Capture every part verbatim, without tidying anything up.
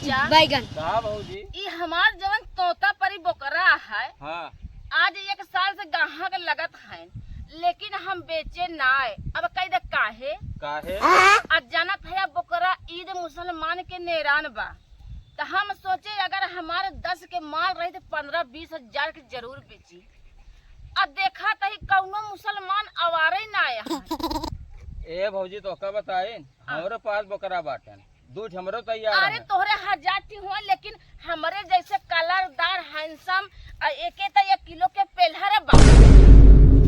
बैगन। का भौजी? ई हमार जवन तोता परी बोकरा है, हाँ। आज एक साल से गाहक लगत है, लेकिन हम बेचे नाय। अब कह दे काहे? काहे? आ जानत है, अब बोकरा ईद मुसलमान के नेरान बा, त हम सोचे अगर हमारे दस के माल रही त पन्द्रह बीस हजार के जरूर बेची। अब देखा त ही कौनो मुसलमान आवारे ना आया है। ए भौजी, तो का बताई, हाँ। हमरे पास बोकरा बाटन, दूध हमरो तैयार अरे है। तोहरे हजार ठी हुआ, लेकिन हमरे जैसे कलरदार, हैंडसम, आ एके त एक किलो के पेल्हर बा।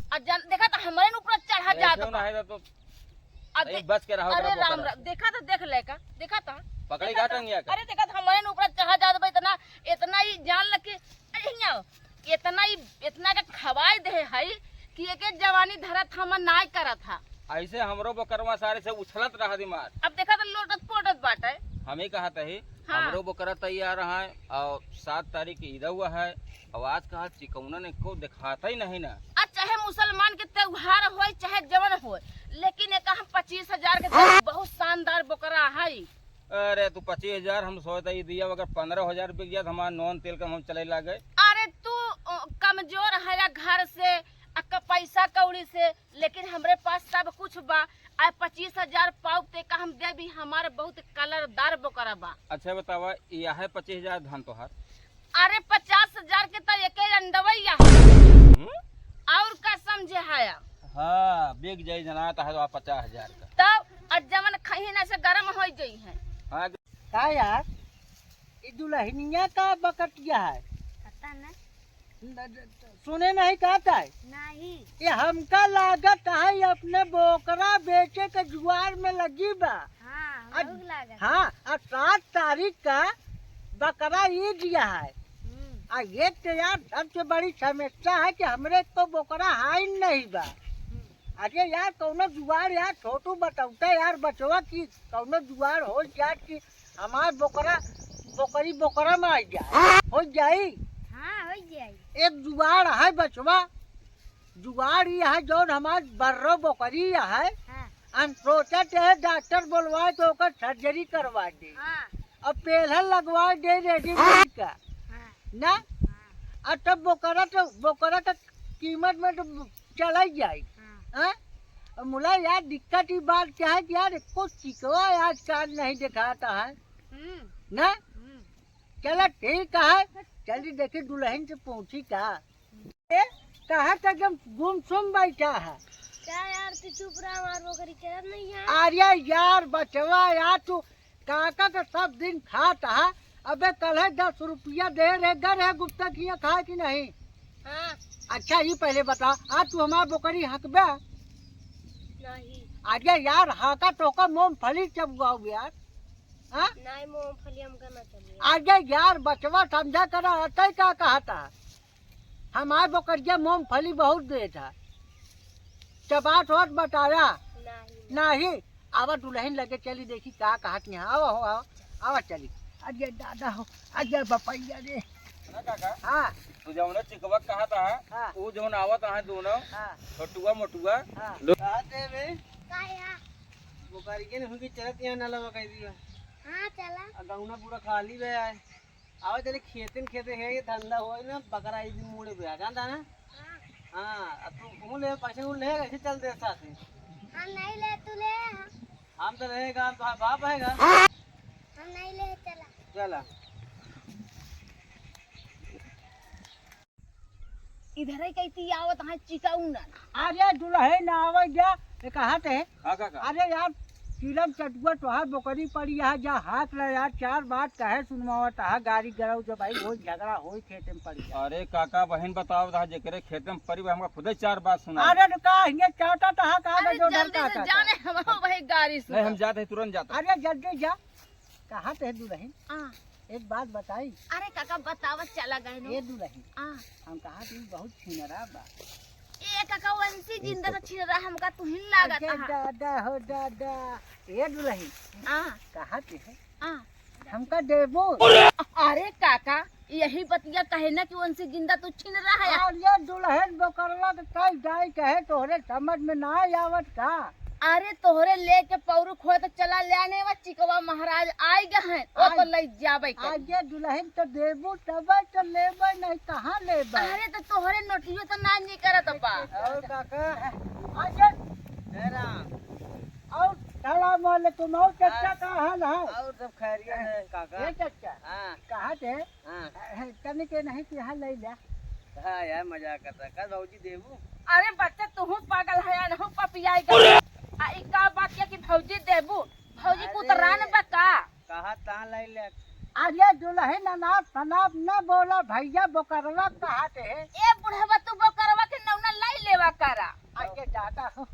आ जन, देखा त हमरे न ऊपर चढ़ा जात ऐसे बा। ना है तो आ अरे दे-, बच के रहो, अरे ओकरा राम बोकरा राम, से। देखा त देख ले का, देखा त, पकड़ी देखा का त, टंगिया का? अरे देखा त हमरे न ऊपर चढ़ा जात बा इतना, इतना ही जान लग के, अरे हियाँ आओ। इतना ही, इतना के खवाई दे है कि एके जवानी धरत हम नाय करत हा। ऐसे हमरो बोकरवा सारे से उछलत रहा दिमाग। अब देखा त लोटत पोटत बाटे। हम ही कहत ही, हाँ। हमरो बोकरा तैयार है और सात तारीख के ईदवा है और आज कहा चिकौना ने को दिखाता ही नहीं ना। आ चाहे मुसलमान के त्योहार होय, चाहे जवन होय, लेकिन एक हम पच्चीस हजार के देब, बहुत शानदार बोकरा है। अरे तू पच्चीस हजार हम सोचता ही दिया, अगर पन्द्रह हजार बिक जात हमार नॉन तेल का हम चले लागे। अरे तू, अ, कमजोर है या घर से, आ क-, पैसा कौड़ी से, लेकिन हमरे पास सब कुछ बा। आ पच्चीस हजार पाउक ते का हम देबी, हमारे बहुत कलरदार बोकरा बा। अच्छा बतावा, यह है पच्चीस हजार धन तोहार? अरे पचास हजार के त एके अंडवैया है। हम्म? और का समझे है आप? हाँ, बिक जाई जना त है तो पचास हजार का। तब और जवन खही ना से गरम हो जाई है। हाँ। का यार, ई दुल्हनिया का बकटिया है? पता ना। न-, न-, सुने नहीं कहता है? नहीं। ये हमका लागत है अपने बोकरा बेचे के जुआर में लगी बा। हाँ, आ, हमहू के लागत। हाँ, आ सात तारीख का बकरा ईद है। हम्म। आ एक तो यार सबसे बड़ी समस्या है कि हमरे को बोकरा हाइन नहीं बा। हम्म। अरे यार कौनो जुआर यार छोटू बतौता यार बचवा की कौनो जुआर हो जाए कि हमार बोकरा, बोकरी बोकरा में आ जाए। हो जाई? हाँ, हो जाई। एक जुआर है बचवा, जुआर ये है जौन हमार बर्रो बोकरी है। हाँ। हम सोचत है डॉक्टर बोलवाए तो ओकर सर्जरी करवा दे। हाँ। अब पेलहर लगवा दे रेडीमेड का। हाँ। ना? हाँ। अब तब बोकरा तो, बोकरा का कीमत में तो चला ही जाई। हाँ। हाँ? अब मुला यार दिक्कत ही बात क्या है कि यार एको चिकवा आजकल नहीं दिखाता है। हम्म। ना? हम्म। चला ठीक है, चली देखी दुल्हन से पूछी का। ए, कहाँ तक एकदम गुमसुम बैठा है? क्या यार, तू चुप रहा, हमार बोकरी चरत नहीं है। अरे यार, बचवा यार, तू काका के सब दिन खात है। अबे कल है दस रुपया दे रहे, गर है गुप्ता किया खाए कि नहीं? हाँ। अच्छा, ये पहले बता, आज तू हमार बोकरी हकबे? नहीं। अरे यार, हाका तोका मूंगफली चबुआऊ यार। हाँ? नहीं, मूंगफली हमका ना चलिए। अरे यार, बचवा समझा करा, अतई का कहता? हमार बोकरिया मूंगफली बहुत देत है। चबात होत बताया? नाही। नाही। आवा दुल्हन लगे चली देखी का कहत नहीं। आवा हो, आवा, आवा चली। अरे दादा हो, अरे बपैया रे। ना काका? हाँ। तू जौन चिकवा कहत है, हाँ। ऊ जौन आवत है दोनों, हाँ। छोटुआ मोटुआ। हाँ। लो। कहत है बे? का यार? बोकरिया ने हुकी चलत यहाँ नलवा कह दिया। हाँ, चला। आ गौना पूरा खाली बे आए। आवा चले खेते न खेते है, ये धंधा होई ना, बकरा ई दिन मुड़े बे, जानता ना? हाँ। हाँ, अब तू, तू ले, पैसे उन ले, ऐसे चल दे साथ में। हम नहीं ले, तू ले। हम तो रहेगा, हम तो बाप आएगा। हम नहीं ले, चला। चला। इधर ही कहती आवत हाँ चिकौनन। अरे दुल्हन आवे जा, ये कहाँ ते? हाँ काका। अरे यार, चिलम चटुआ तोहार बोकरी पड़ी है, जा हाथ ले यार, चार बात कहे सुनवावत है, गारी गरौ जब भाई होई झगड़ा होई खेते में पड़ी है। अरे काका बहन बताओ था जेकरे खेते में पड़ी बा, हमका खुदे चार बात सुना। अरे तो का हिंगे चाटा तहा का अरे जो डर जल्दी का से का जाने हम भाई गारी नहीं, सुना। हम जाते हैं, तुरंत जाते हैं। अरे जल्दी जा। कहाँ ते है दुल्हन? हाँ। एक बात बताई। अरे काका बतावत चला गए नो। ए दुल्हन। हाँ। हम कहा कि बहुत छिनरा बा। ए काका वंशी जिंदा तो छिनरा हमका तुहिन लागत अरे हा। दादा हो दादा। ए दुल्हन। हाँ। कहाँ ते है? हाँ। हमका देबो। अरे काका यही बतिया कहे ना कि वंशी जिंदा तू छिनरा है। अरे दुल्हन बोकरवा के कई दाई कहे तोहरे समझ में ना आवत का? अरे तोहरे लेके पौरुख होए तो चला ले आने वा चिकवा महाराज आइ गए हैं, ओ तो आज, ले जाबे करी। आगे दुलहिन तो देबू तबे तो लेबे, नहीं कहाँ लेबे? अरे तो तोहरे नोटियो तो ना निकरत बा। और काका? आगे। हे राम। और सलाम वालेकुम, और चचा का हाल है? और सब खैरियत है काका। ए चचा, हाँ। कहाँ थे? हाँ। अ, तनी के नहीं कि हाँ ले ले। हाँ यार, मजाक करता। का भौजी देबू? अरे बच्चा, तुहू पागल है, अनहू पपियाई गई। आ, ई का बात किया कि भौजी देबू? भौजी अरे, कुतरान बा का? कहा ता ले ले। अरे दुलहिन अनाप शनाप न बोला भैया, बोकरवा कहा थे? ए बुढ़वा, तू बोकरवा के नौना लाई लेवा करा। आगे दादा हो।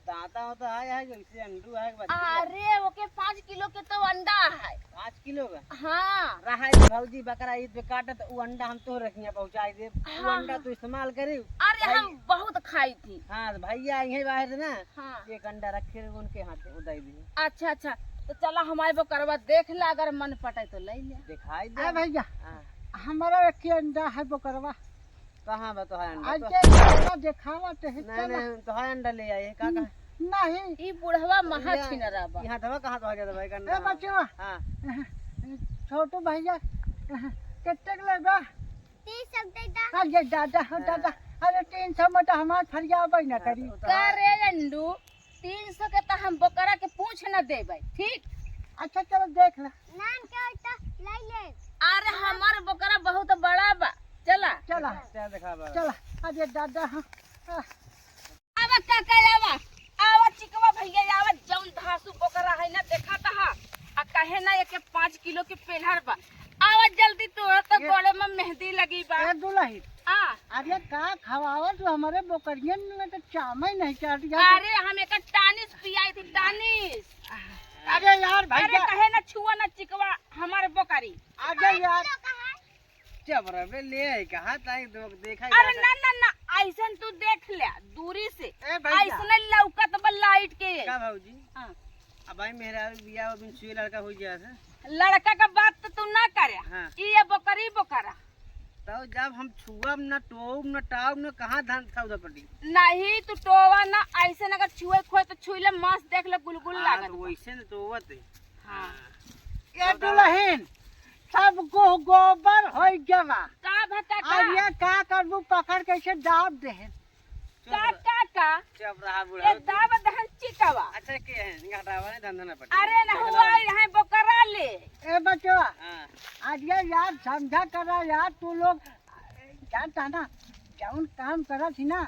दादा हो तो आया है, जैसे अंडू है, बच्ची है। अरे, ओके पाँच किलो के तो अंडा है। पाँच किलो का? हाँ। रहा है भौजी, बकरा ईद पे काटत, उ अंडा हम तो रखिया पहुँचाई दे। उ हाँ, अंडा हाँ। तू इस्तेमाल करी। अरे, भाई। हम बहुत खाई थी। हाँ, तो भैया यहीं बाहर से ना, हाँ। एक अंडा रखे रहे, उनके हाथ में उदाई दी। अच्छा, अच्छा, तो चला हमारे बोकरवा देख ला, अगर मन पटे तो ले ले। दिखाई दे। ए भैया, हाँ। हमारा एक ही अंडा है बोकरवा। कहाँ बा तोहार अंडा? आज तो के अंडा देखावा तो है, नहीं, चला। नहीं, तोहार अंडा ले आए, का, का? नहीं। ई बुढ़वा महा या, छिनरा बा। यहाँ दवा कहाँ तोहार जाता भाई, अंडा? ए बचवा। हाँ। छोटू भैया, कितने के लेबा? तीन सौ दे दा। अरे दादा, हो हाँ। दादा, अरे तीन सौ में तो हमार फरियाबे न हाँ, करी। तो, तो का रे अंडू? तीन सौ के तो हम बोकरा के पूछ न देबै, ठीक? अच्छा, चलो देख ले। नाम क्या होता? ले ले। अरे, हमार बोकरा बहुत बड़ा बा, चला। चला। क्या देखा बा? चला। अरे दादा, हाँ। आह। आवा काका, आवा। आवा चिकवा भैया, आवा, जौन धासु बोकरा है ना, देखा तहा। आ कहे ना, एके पाँच किलो के पेलहर बा। आवा जल्दी, तोरा तो ये गोड़े में मेहंदी लगी बा। ए दुलही, हाँ। अरे का खवावत हो हमरे बोकरियन में, तो चामे नहीं चाट जात। अरे हम एक टानिस पियाई थी, टानिस। अरे यार अरे भैया। कहे ना छुआ ना चिकवा हमारे बोकरी। अरे यार। चबरा बे ले आई, कहा ताई दो देखा अरे जाता। ना, ना, ना, ऐसन तू देख ले दूरी से। ए भैया। ऐसने लौकत बा लाइट के। का भौजी? हाँ। अब भाई मेहरारू बियाह बिन छुए लड़का हो गया था। लड़का का बात तो तू ना करे। हाँ। ई ये बोकरी बोकरा। तो जब हम छुअब न, टोब न, टाब न, कहाँ धान सौदा पड़ी? नहीं, तू टोवा ना, ऐसे न अगर छुए खोए तो छुई ले, मांस देख ले, गुलगुल हाँ, लागत तो बा। वैसे न टोवत है। हाँ। हाँ। ये दुलहिन, सब को गोबर होई गवा। का भका का? अब ये का करबू, पकड़ के इसे दाब देहन। चुप का, रह। का, का? चुप रहा बुढ़ा। ए, दाब दहन चिकवा। अच्छा, के है? इनका हटावा नहीं, धंधा ना पटे। अरे, ना हुआ, यहाँ बोकरा ले। ए, बचवा। हाँ। आज ये यार, समझा करा यार, तू लोग जानता ना, जौन काम करत ही ना,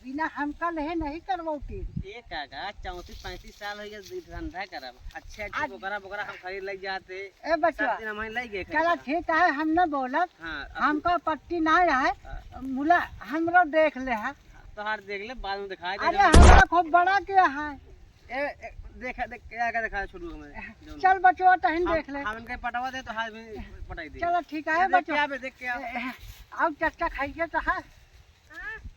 बिना हमका लेहे नहीं करवौती। ए काका, चौंतीस पैंतीस साल हो गए, धंधा करब। अच्छे, अच्छे आज बोकरा, बोकरा हम खरीद ले जाते। ए, बचवा। सब दिन हम ले गए चला, खरीदा। ठीक है, हम न बोलब। हाँ, अब हमका आपत्ति ना है। हाँ। मुला हमरो देख ले है। तोहार देख ले, बाद में दिखाई दे अरे, जब। हमरा खूब बड़ा किया है। ए, ए, देखा, देख, क्या, क्या दिखा छोड़ू हमें, जौन चल बचवा, तहिन हम, देख ले। हम इनके पटवा दे, तो हाथ में पटाई दे। चलो, ठीक है, ए, देख बचवा। क्या बे, देख क्या? ए, ए, अब चक्का खाइए तो है।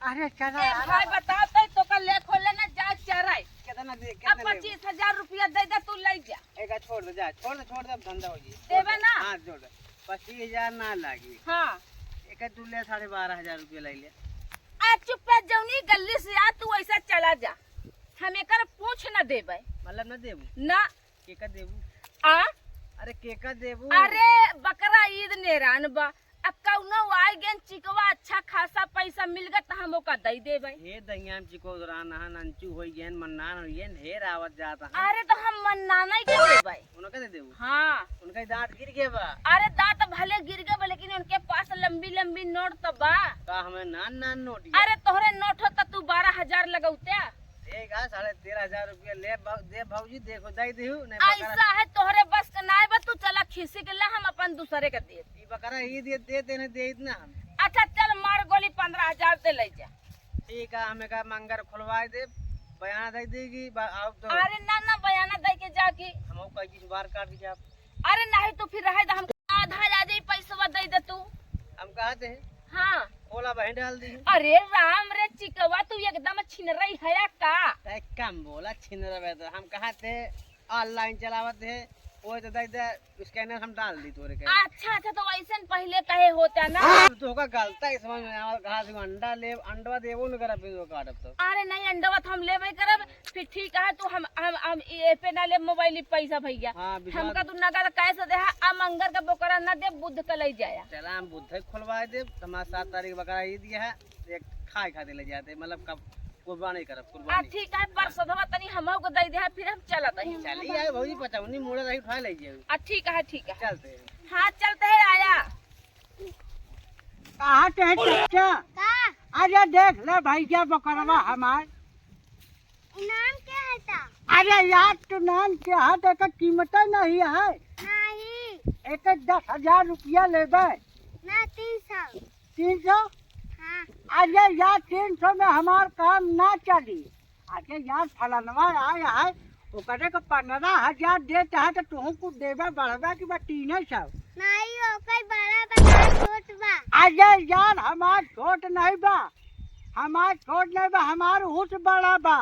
अरे, चला ए, यार। भाई, बताओ तो, तो का ले खोले ना, जा चराई। कितना दे, अब कितना लेबे? पच्चीस हजार रुपया दे दे, तू ले जा। एका छोड़ दे, जा, छोड़ दे, छोड़ दे, अब धंधा हो जाई। देबे ना? हाँ, छोड़ दे। पच्चीस हजार ना लागी। हाँ। एका तू ले, साढ़े बारह हजार रुपया ले ले। आ, चुप है, जौनी गल्ली से आ, तू ऐसा चला जा। हम एकर पूछ न देबै। मतलब न देबू? ना। केका देबू? आ? अरे केका देबू? अरे बकरा ईद नेरान बा। अब कौनो आइ गेन चिकवा अच्छा खासा पैसा मिल गत त हम ओका दई देबै। हे दहिया में चिको रान हन, अंचू होई गेन, मन्नान होई गेन, ढेर आवत जात हन। अरे तो हम मन्नाना ही के देबै। उनका दे देबू? हाँ। उनका ही दांत गिर गया बा। अरे दांत भले गिर गया बा, लेकिन उनके पास लंबी लंबी नोट तो बा। का हमें नान नान नोट या? अरे तोहरे नोट हो तो तू बारह हजार लगौते। ठीक है, साढ़े तेरह हजार रुपया ले भौ-, दे भौजी, देखो, दे दिहू, नहीं बकरा। ऐसा है, तोहरे बस का नाय बा, तू चला खीसी के ला, हम अपन दूसरे के दे। ई बकरा ई दे, दे देने दे इतना हम। अच्छा, चल मार गोली, पन्द्रह हजार दे ले जा। ठीक है, हमें का मंगर खुलवाए दे, बयाना दे देगी, बा-, आओ तो। अरे ना, ना, बयाना दे के जाके। हम कह की बार काट के जाब। अरे नहीं, तू फिर रहे दे, हम आधा आ जाई, पैसवा दे दे तू। हम कहते हैं। हाँ। खोला बहन डाल दी। अरे राम रे चिकवा, तू एकदम छिनरई हया का? तै कम बोला, छिनरवे तो। हम कहते हैं, online चलावत है, वो तो दे दे, स्कैनर हम डाल दी तोरे के। अच्छा, अच्छा, तो वैसे न पहले कहे होता ना। अब तो होगा गलता ही समझ में आवा, कहाँ से अंडा ले, अंडवा देबो न करब, फिर वो काटब तो। अरे नहीं, अंडवा तो हम लेबे करब, फिर ठीक है, तू हम, हम, हम ये पे ना ले मोबाइल पैसा भैया। हाँ, विश्वास हमका तू नगद कैसे दे, हाँ, आ मंगर का बोकरा ना दे, बुध का ले जाया। चला, हम बुध के खुलवा दे, तुम्हारा सात तारीख बकरा ही दिया है, एक खाए खातिर ले जाते, मतलब कब कुर्बानी करब, आ, कुर्बानी। ठीक है, परसों धवा तनी हमहू को दे दे, फिर हम चलत हई। चली आए भौजी, पचौनी मोड़ा रही, उठा ले जाओ। आ, ठीक है, ठीक है। चलते हैं। हाँ, चलते हैं, आया। कहाँ के है चच्चा? का? अरे देख ले भैया बकरवा हमार। नाम क्या है ता? अरे यार, तू नाम क्या है? देखा कीमत नहीं है। नहीं। एक दस हजार रुपया लेबे। ना, तीन सौ। तीन सौ? हाँ। अरे यार, तीन सौ में हमार काम ना चली। अरे यार, फलनवा आया है, ओकरे को पन्द्रह हजार देत है, तो तुहू कुछ देबे बढ़बे कि बा तीन सौ? नहीं, ओकर बड़ा बा, छोट बा। अरे यार, हमार छोट नहीं बा, हमार छोट नहीं बा, हमार ऊँट बड़ा बा,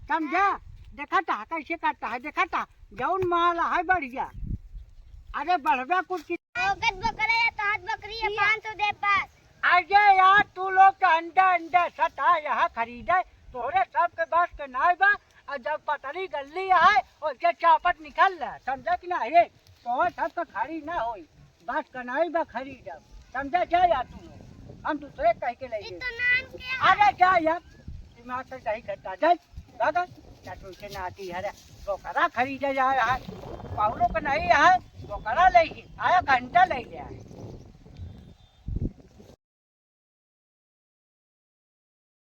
समझा? देखा था कैसे करता है, देखा था जौन माल है बढ़िया। अरे बढ़बे कुछ की ओकत बकरा या तोहत बकरी या पाँच सौ दे बस। अरे यार, तू लोग के अंडा, अंडा सटा यहाँ खरीदे, तोहरे सबके बस के नाई बा। और जब पतली गल्ली आए, ओके चापट निकल ले, समझा कि ना? ये तोहर सबके खड़ी ना होई, बस के नाई बा खरीदब, समझा? जा यार तू लोग, हम दूसरे कह के ले ई तो नाम के है। अरे जा यार, दिमाग से सही करता, जा, जा, जा, क्या तू इसे नाती है रे? बोकरा खरीदे जा रहा है, पाउलो के नहीं है, बोकरा ले ही, आया घंटा ले ले आए।